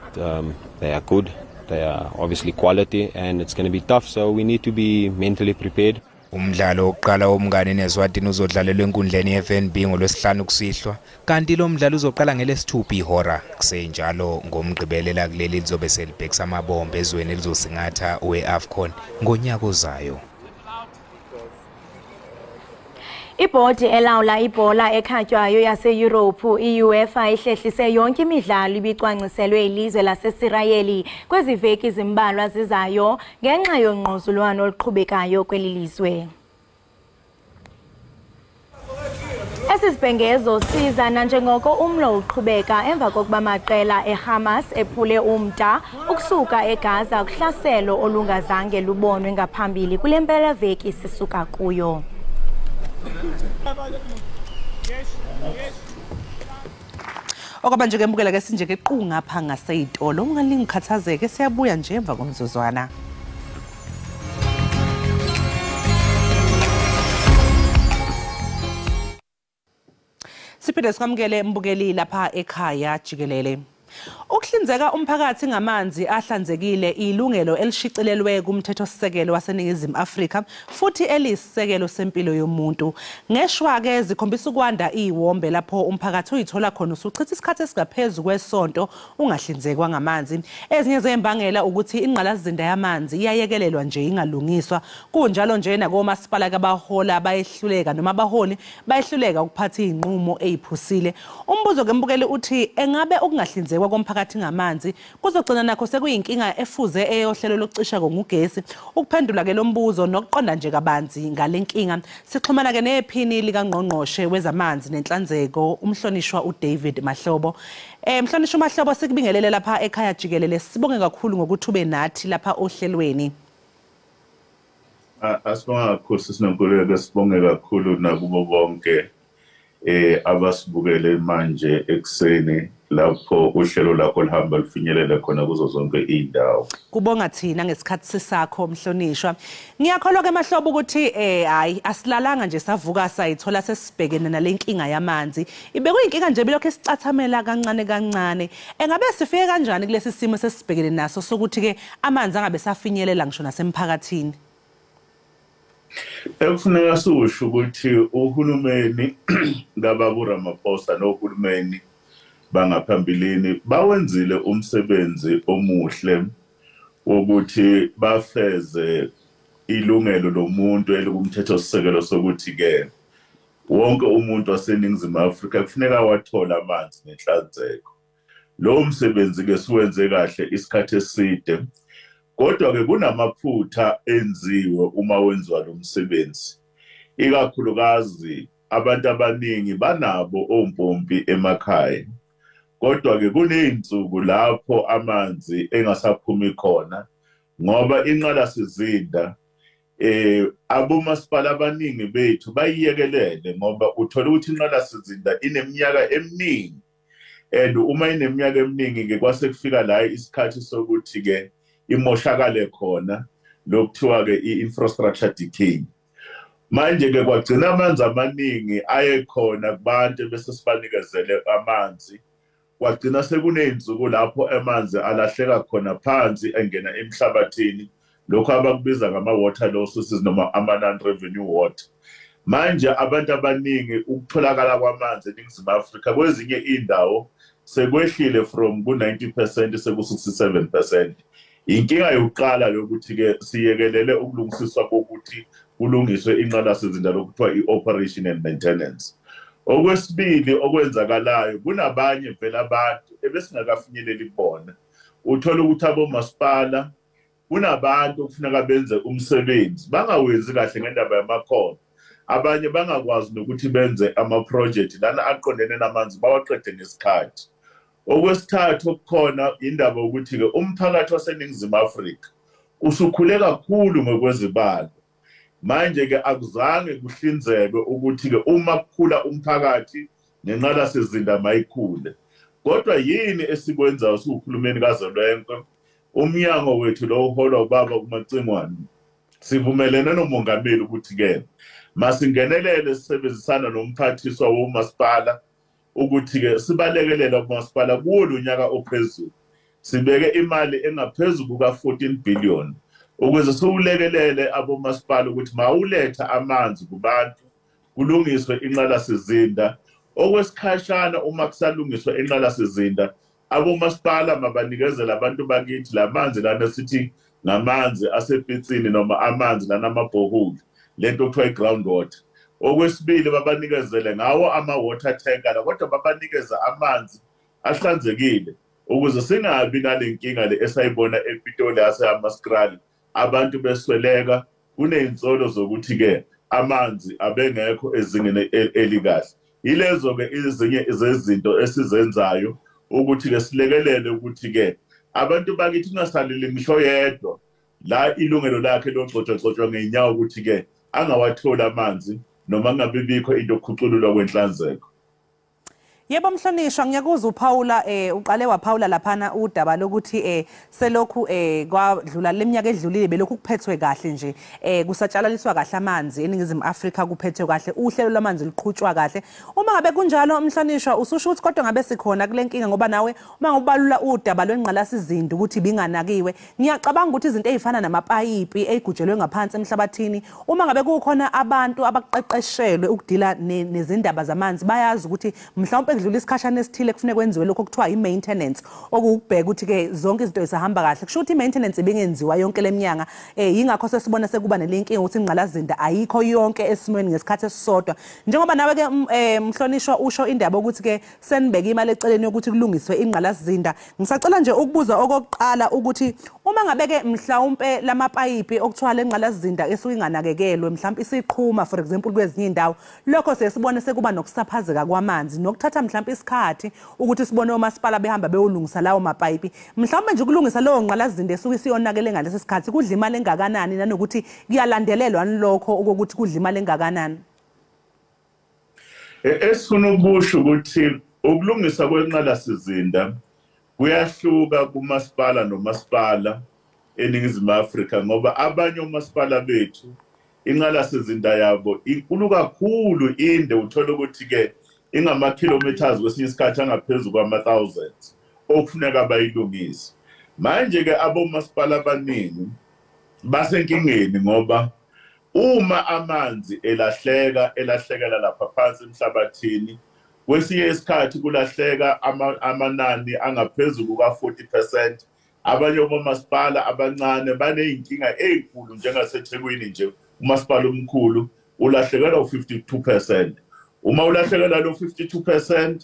they are good. They are obviously quality, and it's going to be tough, so we need to be mentally prepared. Umdlalo wokuqala womngane neSwatini uzodlalelwa enkundleni yeFNB ngolwesihlanu kusihlwa, kanti lo mdlalo uzoqala ngelesithupha ihora. Kusenjalo ngomgqibelela kuleli lizobe selibhekisa amabombe ezweni elizosingatha we-AFCON ngonyaka ozayo. Ibhodi elawula ibhola ekhatywayo yaseYurophu i-UEFA ihlehlise yonke imidlalo ibicwangciselwe ilizwe laseSirayeli kwezi veki zimbalwa zizayo ngenxa yongquzulwano oluqhubekayo kweli lizwe. Esi sibhengezo siza nanjengoko umlo uqhubeka emva kokuba amaqela eHamas ephule umda ukusuka eGaza kuhlaselo olungazange lubonwe ngaphambili kule mpelaveki sisuka kuyo. Okwabanje ke mbukela ke sinje ke qungapha ngaseyitolo ungalingikhathazeke siyabuya nje emva komzuzwana. Siphinde sikwamukele mbukeli lapha ekhaya jikelele. Ukuhlinzeka umphakathi ngamanzi ahlanzekile ilungelo elishicilelwe kumthethosisekelo waseNingizimu Afrika futhi elisisekelo sempilo yomuntu. Ngeshwa ke zikhombisa ukwanda iwombe lapho umphakathi uyithola khona usuchitha isikhathi esingaphezulu kwesonto ungahlinzekwa ngamanzi. Ezinye zezimbangela ukuthi ingqalasizinda yamanzi iyayekelelwa nje ingalungiswa. Kunjalo nje nakomasipala kabahola bayehluleka noma abaholi bayehluleka ukuphatha izinqumo eziphusile. Umbuzo ke mbukeli uthi engabe ukungahlinzekwa komphakathi ngamanzi kuzogcina nakho sekuyinkinga efuze eyohlelo lokucisha ngogesi. Ukuphendula ke lombuzo nokuqonda nje kabanzi ngalenkinga sixhumana ke nephini likaNgqongqoshe wezamanzi nenhlanzeko umhlonishwa uDavid Mahlobo. Mhlonishwa Mahlobo, sikubingelele lapha ekhaya jikelele, sibonge kakhulu ngokuthi ube nathi lapha ohlelweni. Asibonga kakhulu sisinonkululeko, sibonge kakhulu nakubo bonke abasibukele manje ekuseni lapho uhlelo lakho lihamba lufinyelele khona kuzo zonke iy'ndawo. Kubonga thina ngesikhathi sisakho mhlonishwa. Ngiyakholwa ke Mahlobo ukuthi hayi asilalanga nje savuka sayithola sesibhekene nale nkinga yamanzi. Ibekuyinkinga nje bilokho esicathamela kancane kancane. Engabe sifike kanjani kulesi simo sesibhekene naso sokuthi ke amanzi angabe safinyelela ngisho nasemphakathini? Ekufuneka siwusho ukuthi uhulumeni kababa uRamaphosa nohulumeni bangaphambilini bawenzile umsebenzi omuhle wokuthi bafeze ilungelo lomuntu elikumthethosisekelo sokuthi ke wonke umuntu waseNingizimu Afrika kufuneka wathola amanzi nenhlanzeko. Lo msebenzi ke siwenze kahle isikhathi eside, kodwa ke kunamaphutha enziwe uma wenziwa lo msebenzi. Ikakhulukazi abantu abaningi banabo ompompi emakhaya, kodwa ke kuney'nsuku lapho amanzi engasaphumi khona ngoba inqalasizinda abomasipala abaningi bethu bayiyekelele, ngoba uthola ukuthi inqalasizinda ineminyaka eminingi, and uma ineminyaka eminingi ke kwase kufika la isikhathi sokuthi ke imoshakale khona, lokuthiwa ke i-infrastructure decay. Manje ke kwagcina amanzi amaningi ayekhona kubantu bese sibanikezele amanzi, kwagcina sekuney'nsuku lapho amanzi alahleka khona phansi engena emhlabathini, lokho abakubiza ngama-water losses noma ama-non-revenue water. Manje abantu abaningi ukutholakala kwamanzi eNingizimu Afrika kwezinye iy'ndawo sekwehlile from ku-90% seku-67%. Inkinga yokuqala lokuthi ke siyekelele ukulungisiswa kokuthi kulungiswe inqalasizinda lokuthiwa i-operation and maintenance. Okwesibili okwenzakalayo, kunabanye vele abantu ebesingakafinyeleli kubona. Uthola ukuthi abomasipala kunabantu okufuneka benze umsebenzi bangawenzi kahle ngendaba yamakhono, abanye bangakwazi nokuthi benze ama-project lana aqondene namanzi bawaqede ngesikhathi. Okwesithathu okukhona indaba ukuthi ke umphakathi waseNingizimu Afrika usukhule kakhulu ngokwezibalo. Manje ke akuzange kuhlinzekwe ukuthi ke uma kukhula umphakathi nenqalasizinda mayikhule. Kodwa yini esikwenzayo siwuhulumeni kazwelonke? Umnyango wethu lo uholwa ubaba uMacingwane, sivumelene nomongameli ukuthi ke masingenelele sisebenzisana nomphathiswa womasipala ukuthi ke sibalekelele kumasipala kuwo lo nyaka ophezulu, sibeke imali engaphezulu kuka-14 billion ukuze siwulekelele abomasipala ukuthi mawuletha amanzi kubantu kulungiswe inqalasizinda. Okwesikhashana uma kusalungiswa inqalasizinda, abomasipala mabanikezele abantu bakithi lamanzi lana sithi ngamanzi asepitsini noma amanzi lana amabhoholi, lento okuthiwa i-ground water. Okwesibili babanikezele ngawo ama-water tanker la, kodwa babanikeza amanzi ahlanzekile ukuze singabi nale nkinga le esayibona ePitoli yaseHammanskraal, abantu besweleka. Kuney'nsolo zokuthi-ke amanzi abengekho ezingeni elikahle. Ilezo ke ezinye izinto esizenzayo ukuthi ke silekelele ukuthi ke abantu bakithi kungasaleli ngisho yedwa la ilungelo lakhe logcotshwa ngeenyawo ukuthi ke angawatholi amanzi noma ngabe bikho into yokukhucululwa kwenhlanzeko. Yebo mhlonishwa, ngiyakuzwa uPaula uqale waphawula laphana udaba lokuthi selokhu kwadlula leminyaka edlulile belokhu kuphethwe kahle nje, kusatshalaliswa kahle amanzi eNingizimu Afrika, kuphethwe kahle, uhlelo lwamanzi luqhutshwa kahle. Uma ngabe kunjalo mhlonishwa, ususho ukuthi kodwa ngabe sikhona kule nkinga, ngoba nawe uma ngobalula udaba lwengqalasizinda ukuthi binganakiwe, ngiyacabanga ukuthi izinto ezifana namapayipi eyigujelwe ngaphansi emhlabathini, uma ngabe kukhona abantu abaqeqeshelwe ukudila nezindaba zamanzi, bayazi ukuthi mhlawumbe kudlula isikhashana esithile kufuneka kwenziwe lokho okuthiwa i-maintenance, okukubheka ukuthi ke zonke izinto zisahamba kahle. Kusho ukuthi i-maintenance ibingenziwa yonke leminyanga, yingakho sesibona sekuba nelenkinga ukuthi ingqalasizinda ayikho yonke esimweni ngesikhathi esisodwa. Njengoba nawe ke mhlonishwa usho indaba ukuthi ke senibeke imali eceleni yokuthi kulungiswe ingqalasizinda, ngisacela nje ukubuza okokuqala ukuthi uma ngabe ke mhlawumbe lamapayipi okuthiwa lengqalasizinda esuke inganakekelwe, mhlawumbe isiqhuma for example kwezinye indawo, lokho sesibone sekuba nokusaphazeka kwamanzi nokuthatha mhlawumbe isikhathi ukuthi sibone omasipala behamba beyolungisa lawo mapayipi. Mhlawumbe nje ukulungisa leyo ngqalasizinda esuke isiyonakele ngalesi sikhathi kudla imali engakanani, nanokuthi kuyalandelelwa lokho okokuthi kudla imali engakanani? Esifuna ukusho ukuthi ukulungisa kwenqalasizinda kuyahluka kumasipala nomasipala eNingizimu Afrika, ngoba abanye omasipala bethu inqalasizinda yabo inkulu kakhulu, inde, uthola ukuthi ke ingama-kilometers kwesinye isikhathi angaphezulu kwama-thousands okufuneka bayilungise. Manje ke abomasipala abaningi basenkingeni, ngoba uma amanzi elahleka elahlekela lapha phansi emhlabathini, kwesinye isikhathi kulahleka amanani angaphezulu kuka-40%. Abanye omasipala abancane baney'nkinga ey'nkulu, njengaseThekwini nje umasipala omkhulu ulahlekelwa u-52%. Uma ulahlekelwa lo 52%,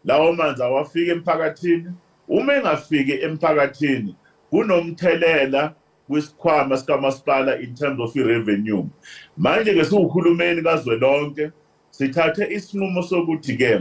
lawo manzi awafiki emphakathini. Uma engafiki emphakathini kunomthelela kwisikhwama sikamasipala in terms of i-revenue. Manje ke siwuhulumeni kazwelonke sithathe isinqumo sokuthi ke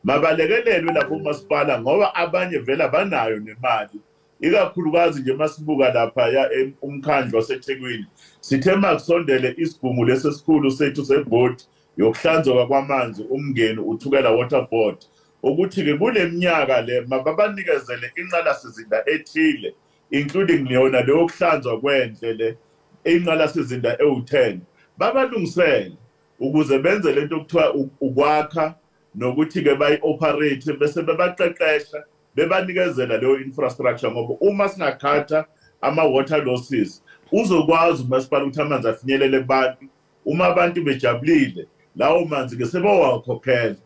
mabalekelelwe lapho umasipala, ngoba abanye vele abanayo nemali, ikakhulukazi nje masibuka lapha umkhandlu waseThekwini, sithe makusondele isigungu lesi esikhulu sethu sebhodi yokuhlanzeka kwamanzi uMngeni uThukela Water Board, ukuthi ke kule minyaka le mababanikezele inqalasizinda ethile, including yona leyo kuhlanzwa kwendle le inqalasizinda ewu-10, babalungisele ukuze benze lento okuthiwa ukwakha nokuthi ke bayi-operate, bese bebaqeqesha bebanikezela leyo infrastructure. Ngoba uma singakhatha ama-water losses, uzokwazi umasipala ukuthi amanzi afinyelele kubantu. Uma abantu bejabulile, lawo manzi ke sebawakhokhela.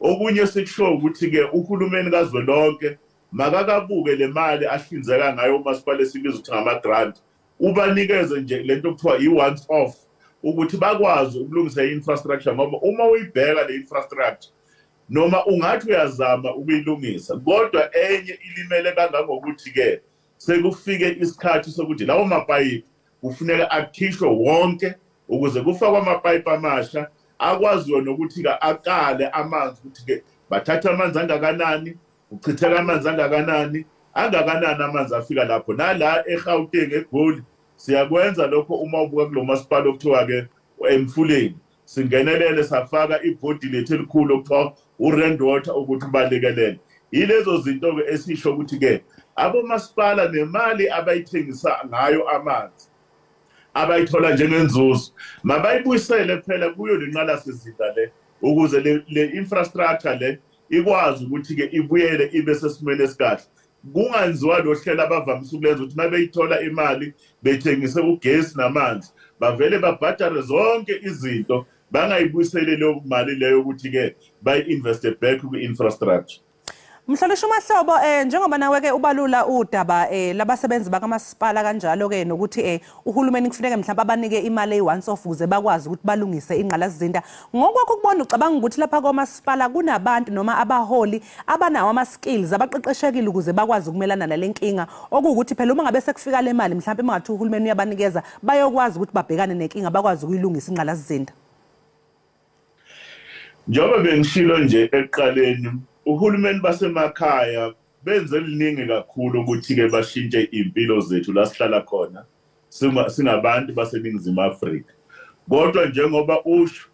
Okunye sikusho ukuthi ke uhulumeni kazwelonke makakabuke le mali ahlinzeka ngayo umasipala esibiza ukuthi ngama-grant, ubanikeze nje lento okuthiwa i-once off ukuthi bakwazi ukulungisa i-infrastructure. Ngoba uma uyibheka le infrastructure, noma ungathi uyazama ukuyilungisa, kodwa enye ilimele kangangokuthi ke sekufike isikhathi sokuthi lawo mapayipi kufuneka akhishwe wonke ukuze kufakwe amapayipi amasha akwaziwe nokuthi-ke akale amanzi, ukuthi-ke bathatha amanzi angakanani, uchitheka amanzi angakanani, angakanani amanzi afika lapho. Nala eGauteng eGoli siyakwenza lokho. Uma ubuka kulo masipala okuthiwa-ke Emfuleni, singenelele safaka ibhodi lethu elikhulu okuthiwa u-Rand Water ukuthi balekelele. Yilezo zinto-ke esisho ukuthi-ke abomasipala nemali abayithengisa ngayo amanzi abayithola njengenzuzo mabayibuyisele phela kuyo lenqalasizinda le, ukuze le infrastructure le ikwazi ukuthi-ke ibuyele ibe sesimweni esikahle. Kungenziwa lo hlelo abavamise ukulenza ukuthi uma beyithola imali bethengise ugesi namanzi, bavele babhadare zonke izinto, bangayibuyiseli leyo mali leyo ukuthi-ke bayi-investe back kwi-infrastructure. Mhlonishwa Mahlobo, njengoba nawe ke ubalula udaba labasebenzi bakamasipala kanjalo ke nokuthi uhulumeni kufuneka mhlawumbe abanike imali eyi-once off ukuze bakwazi ukuthi balungise ingqalasizinda, ngokwakho ukubona ucabanga ukuthi lapha komasipala kunabantu noma abaholi abanawo ama-skills abaqeqeshekile ukuze bakwazi ukumelana nale nkinga, okuwukuthi phela uma ngabe sekufika le mali mhlawumbe mangathi uhulumeni uyabanikeza, bayokwazi ukuthi babhekane nenkinga, bakwazi ukuyilungisa ingqalasizinda? Njengoba bengishilo nje ekuqaleni, uhulumeni basemakhaya benze liningi kakhulu ukuthi-ke bashintshe iy'mpilo zethu la sihlala khona singabantu baseNingizimu Afrika. Kodwa njengoba usho,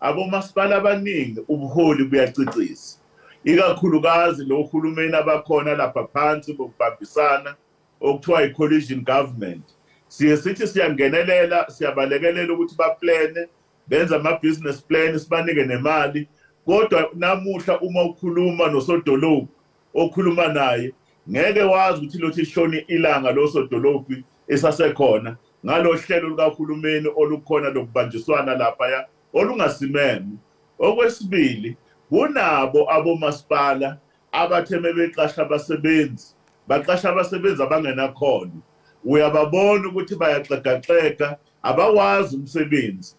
abomasipala abaningi ubuholi buyacicisa, ikakhulukazi lo hulumeni abakhona lapha phansi bokubambisana okuthiwa i-coalition government. Siye sithi siyangenelela, siyabalekelela ukuthi baplane, benze ama-business plan, sibanike nemali. Kodwa namuhla uma ukhuluma nosodolophu okhuluma naye, ngeke wazi ukuthi lothi lishone ilanga losodolophu esasekhona ngalo hlelo lukahulumeni olukhona lokubanjiswana laphaya olungasimeme. Okwesibili, kunabo abomasipala abatheme beqasha abasebenzi, baqasha abasebenzi abangenakhono. Uyababona ukuthi bayaxegaxega, abawazi umsebenzi.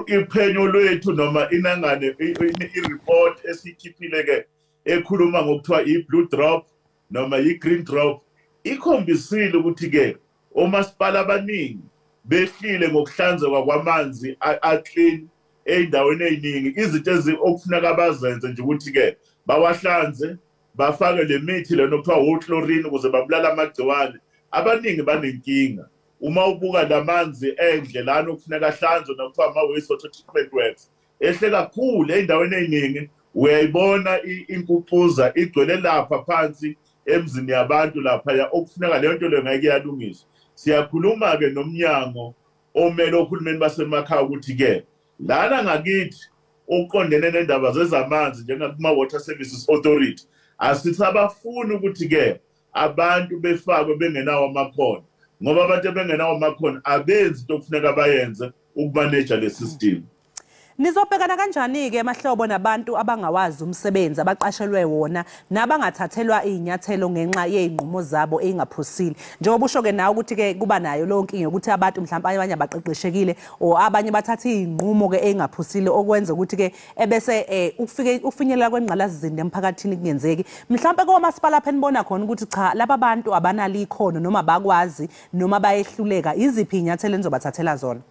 Iphenyo lwethu noma inangane i-report esiyikhiphile-ke ekhuluma ngokuthiwa i-blue drop noma i-green drop, ikhombisile ukuthi-ke omasipala abaningi behlile ngokuhlanzeka kwamanzi a-clean ey'ndaweni ey'ningi. Izinto okufuneka bazenze nje ukuthi-ke bawahlanze, bafake le mithi lena okuthiwa o-chlorine ukuze babulale amagciwane. Abaningi banenkinga. Uma ubuka lamanzi endle lana okufuneka ahlanzwe nokuthiwa ama-waste water treatment works ehle kakhulu ey'ndaweni ey'ningi, uyayibona inkupuza igcwele lapha phansi emzini yabantu laphaya, okufuneka leyo nto leyo ngeke iyalungiswa. Siyakhuluma-ke nomnyango omele ohulumeni basemakhaya ukuthi-ke lana ngakithi okuqondene nendaba zezamanzi njengakuma-Water Services Authority, asisabafuni ukuthi-ke abantu befakwe bengenawo amakhono, ngoba abantu abengenawo amakhono abenzi into okufuneka bayenze ukumaneja le system. Nizobhekana kanjani-ke Mahlobo nabantu abangawazi umsebenzi abaqashelwe wona nabangathathelwa iy'nyathelo ngenxa yey'nqumo zabo ey'ngaphusile? Njengoba usho-ke nawe ukuthi-ke kuba nayo leyo nkinga yokuthi abantu mhlawumpe abanye abaqeqeshekile or abanye bathatha iy'nqumo-ke ey'ngaphusile, okwenza ukuthi-ke ebese ukufinyelela kwengqalasizinda emphakathini kungenzeki. Mhlawumpe komasipala lapha enibona khona ukuthi cha, laba bantu abanalo ikhono noma bakwazi noma bayehluleka, iziphi iy'nyathelo enizobathathela zona?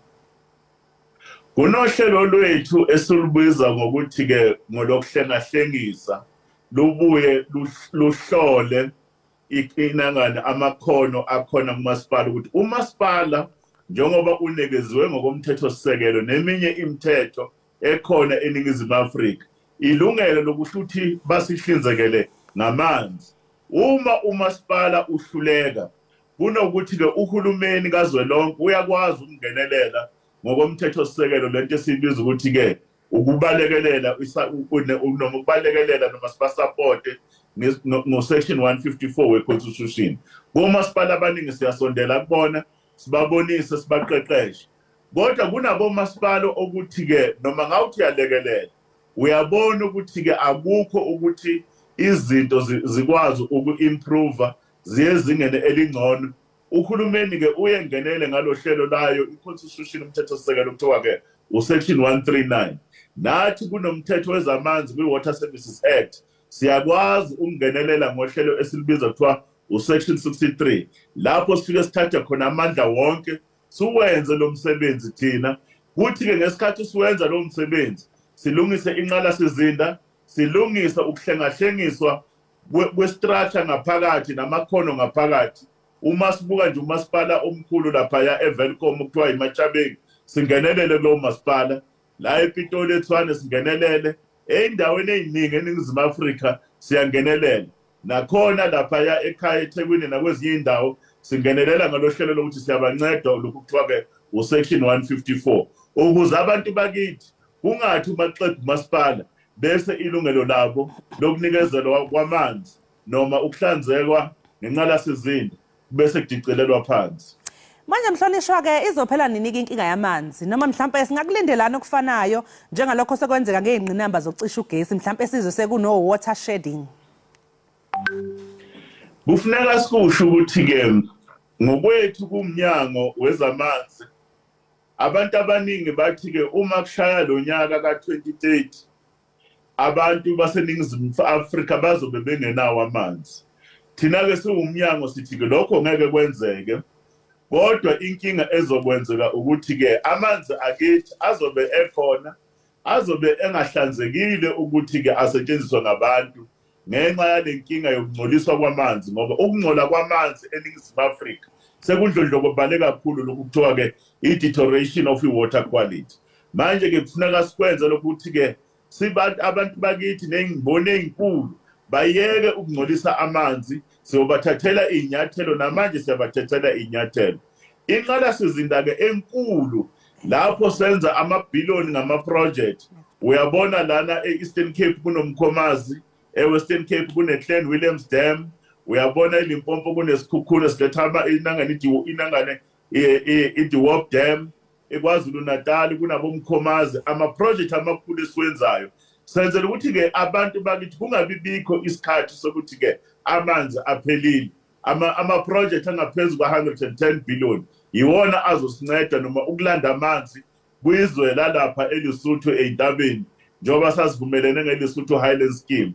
Kunohlelo lwethu esilubiza ngokuthi-ke ngolokuhlengahlengisa, lubuye luhlole inangane amakhono akhona kumasipala, ukuthi umasipala njengoba unikeziwe ngokomthethosisekelo neminye imithetho ekhona eNingizimu Afrika ilungelo lokuthi basihlinzekele ngamanzi. Uma umasipala uhluleka, kunokuthi-ke uhulumeni kazwelonke uyakwazi ukungenelela ngokomthethosisekelo, lento esiyibiza ukuthi-ke ukubalekelela noma ukubalekelela noma sibasapote ngo-section 154 we-constitution. Komasipala abaningi siyasondela kubona, sibabonise, sibaqeqeshe. Kodwa kunabomasipala okuthi-ke noma ngawuthi uyalekelela, uyabona ukuthi-ke akukho ukuthi izinto zikwazi uku-improve ziye ezingeni elingcono. Uhulumeni-ke uyengenele ngalo hlelo layo i-constitution, umthethosisekelo kuthiwa-ke u-section 139. Nathi kunomthetho wezamanzi kwi-Water Services Act, siyakwazi ukungenelela ngohlelo esilubiza kuthiwa u-section 63, lapho sifike sithathe khona amandla wonke siwenze lo msebenzi thina. Kuthi-ke ngesikhathi siwenza lo msebenzi silungise inqalasizinda, silungise ukuhlengahlengiswa kwe-structure ngaphakathi namakhono ngaphakathi. Uma sibuka nje umasipala omkhulu laphaya eWelkom okuthiwa iMatjhabeng, singenelele kulowo masipala. La ePitoli eTshwane singenelele, ey'ndaweni ey'ningi eNingizimu Afrika siyangenelela. Nakhona laphaya ekhaya eThekwini nakwezinye iy'ndawo singenelela ngalo hlelo lokuthi siyabanceda, lokhu kuthiwa-ke u-section 154, ukuze abantu bakithi kungathi uma kuxega umasipala bese ilungelo labo lokunikezelwa kwamanzi noma ukuhlanzekwa ngenqalasizinda bese kudicilelwa phansi. Manje mhlonishwa-ke, izophela nini-ke inkinga yamanzi? Noma mhlampe singakulindelani okufanayo njengalokho sekwenzeka ngey'ngqinamba zokucisha ugesi, mhlampe sizwe sekuno-water shedding? Kufuneka sikusho ukuthi-ke ngokwethu kumnyango wezamanzi, abantu abaningi bathi-ke uma kushaya lo nyaka ka-2030 abantu baseNingizimu Afrika bazobe bengenawo amanzi. Thina-ke siwumnyango sithi-ke lokho ngeke kwenzeke, kodwa inkinga ezokwenzeka ukuthi-ke amanzi akithi azobe ekhona, azobe engahlanzekile ukuthi ke asetshenziswe ngabantu ngenxa yalenkinga yokungcoliswa kwamanzi, ngoba ukungcola kwamanzi eNingizimu Afrika sekundlondlobale kakhulu lokhu kuthiwa ke i-deterioration of i-water quality. Manje ke kufuneka sikwenze lokuthi ke sibantu abantu bakithi nengibone ezinkulu bayeke ukungcolisa amanzi, siyobathathela inyathelo namanje siyabathathela inyathelo. Inqalasizinda ke enkulu lapho senza amabhiliyoni ngama-project. Uyabona lana e-Eastern Cape kunomkhomazi, e-Western Cape kune-Clan Williams Dam, uyabona eLimpopo kunesikhukhula siletha inangane i-Dewop Dam, eKwaZulu Natal kunabomkhomazi, ama-project amakhulu esiwenzayo. Senzela ukuthi ke abantu bakithi kungabi bikho isikhathi sokuthi ke amanzi aphelile. Ama-project angaphezu kwa-110 billion iwona azosinceda noma ukulanda amanzi kwizwe lalapha eLesotho ey'ntabeni, njengoba sasivumelene ngeLesotho Highland Scheme.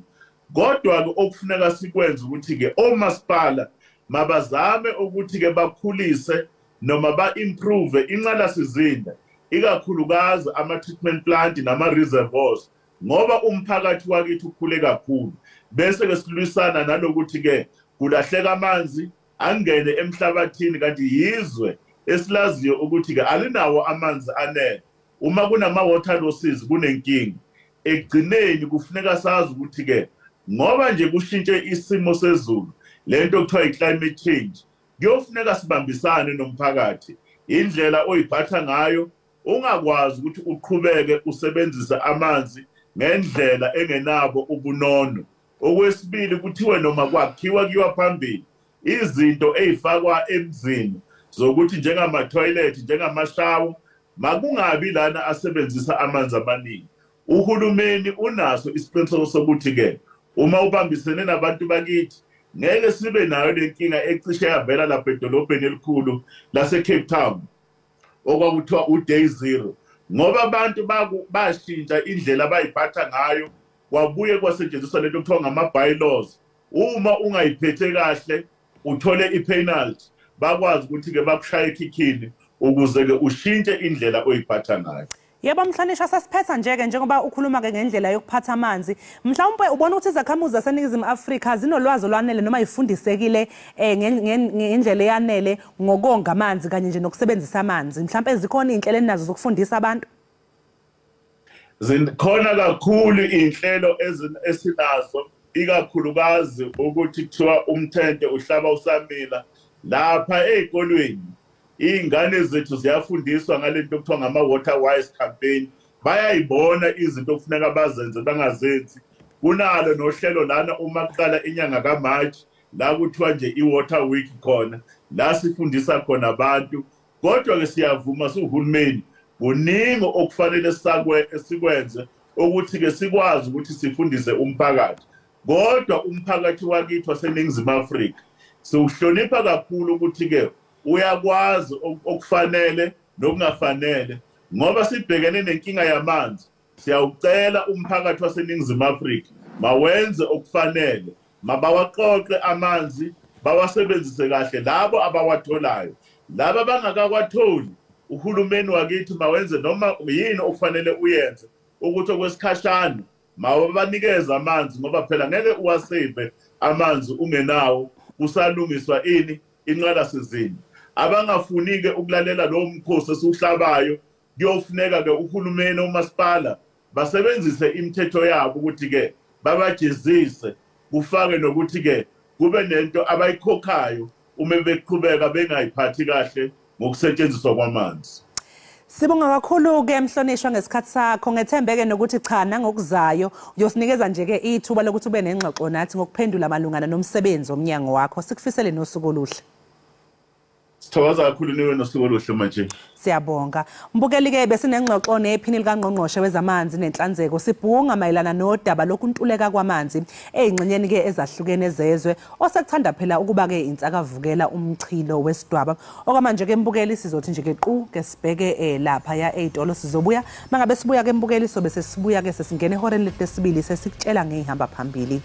Kodwa-ke okufuneka sikwenze ukuthi-ke omasipala mabazame ukuthi-ke bakhulise noma ba-improve inqalasizinda, ikakhulukazi ama-treatment plant nama-reservoirs, ngoba umphakathi wakithi ukhule kakhulu. Bese-ke silwisana nalokuthi-ke kulahleka amanzi angene emhlabathini, kanti yizwe esilaziyo ukuthi-ke alinawo amanzi anele. Uma kunama-water losses kunenkinga. Ekugcineni kufuneka sazi ukuthi-ke ngoba nje kushintshe isimo sezulu, lento kuthiwa i-climate change, kuyofuneka sibambisane nomphakathi. Indlela oyiphatha ngayo ungakwazi ukuthi uqhubeke usebenzise amanzi ngendlela engenabo ubunono. Okwesibili, kuthiwe noma kwakhiwa kuyiwa phambili izinto ey'fakwa emzini zokuthi njengama-toilet, njengamashawa, makungabi lana asebenzisa amanzi amaningi. Uhulumeni unaso isiqiniseko sokuthi-ke uma ubambisene nabantu bakithi ngeke sibe nayo le nkinga ecishe yavela lapha edolobheni elikhulu lase-Cape Town okwakuthiwa u-day zero, ngoba abantu bashintsha indlela abayiphatha ngayo, kwabuye kwasetshenziswa lento kuthiwa ngama-bylaws. Uma ungayiphethe kahle uthole i-penalty, bakwazi ukuthi-ke bakushaye ekhikhini ukuze-ke ushintshe indlela oyiphatha ngayo. Yebo mhlonishwa, sasiphetha nje-ke njengoba ukhuluma-ke ngendlela yokuphatha amanzi, mhlawumbe ubona ukuthi izakhamuzi zaseNingizimu Afrika zinolwazi olwanele noma ifundisekile ngendlela eyanele ngokonga amanzi kanye nje nokusebenzisa amanzi? Mhlawumbe zikhona iy'nhlelo eninazo zokufundisa abantu? Zikhona kakhulu iy'nhlelo esinazo, ikakhulukazi ukuthi kuthiwa umthente uhlaba usamila. Lapha ey'kolweni iy'ngane zethu ziyafundiswa ngalento okuthiwa ngama-water wise campaign. Bayayibona izinto okufuneka bazenze bangazenzi. Kunalo nohlelo lana uma kuqala inyanga kaMarch la kuthiwa nje i-water week khona la sifundisa khona abantu. Kodwa-ke siyavuma siwuhulumeni, kuningi okufanele sikwenze ukuthi-ke sikwazi ukuthi sifundise umphakathi. Kodwa umphakathi wakithi waseNingizimu Afrika siwuhlonipha kakhulu ukuthi-ke uyakwazi okufanele nokungafanele, ngoba sibhekene nenkinga yamanzi. Siyawucela umphakathi waseNingizimu Afrika mawenze okufanele, mabawaqoqe amanzi bawasebenzise kahle labo abawatholayo. Laba abangakawatholi, uhulumeni wakithi mawenze noma yini okufanele uyenze ukuthi okwesikhashana mawabanikeze amanzi, ngoba phela ngeke uwasave amanzi ungenawo kusalungiswa ini inqalasizinda. Abangafuni-ke ukulalela lowo mkhosi esiwuhlabayo, kuyofuneka-ke uhulumeni omasipala basebenzise imithetho yabo ukuthi-ke babajezise, kufake nokuthi-ke kube nento abayikhokhayo uma beqhubeka bengayiphathi kahle ngokusetshenziswa kwamanzi. Sibonga kakhulu-ke mhlonishwa ngesikhathi sakho. Ngethembeke nokuthi cha nangokuzayo uyosinikeza nje-ke ithuba lokuthi ube nengxoxo nathi ngokuphendula malungana nomsebenzi womnyango wakho. Sikufisele nosuku oluhle. Sithokoza kakhulu niwe nosuku oluhle manje. Siyabonga. Mbukeli-ke besinengxoxo nephini likangqongqoshe wezamanzi nenhlanzeko sibhunga mayelana nodaba lokuntuleka kwamanzi ey'ngxenyeni-ke ezahlukene zezwe osekuthanda phela ukuba-ke insakavukela umchilo wesidwaba. Okwamanje-ke mbukeli sizothi nje-ke qu ke sibheke laphaya ey'tolo, sizobuya. Mangabe sibuya-ke mbukeli sobe sesibuya-ke sesingena ehoreni lesibili sesikutshela ngey'hamba phambili.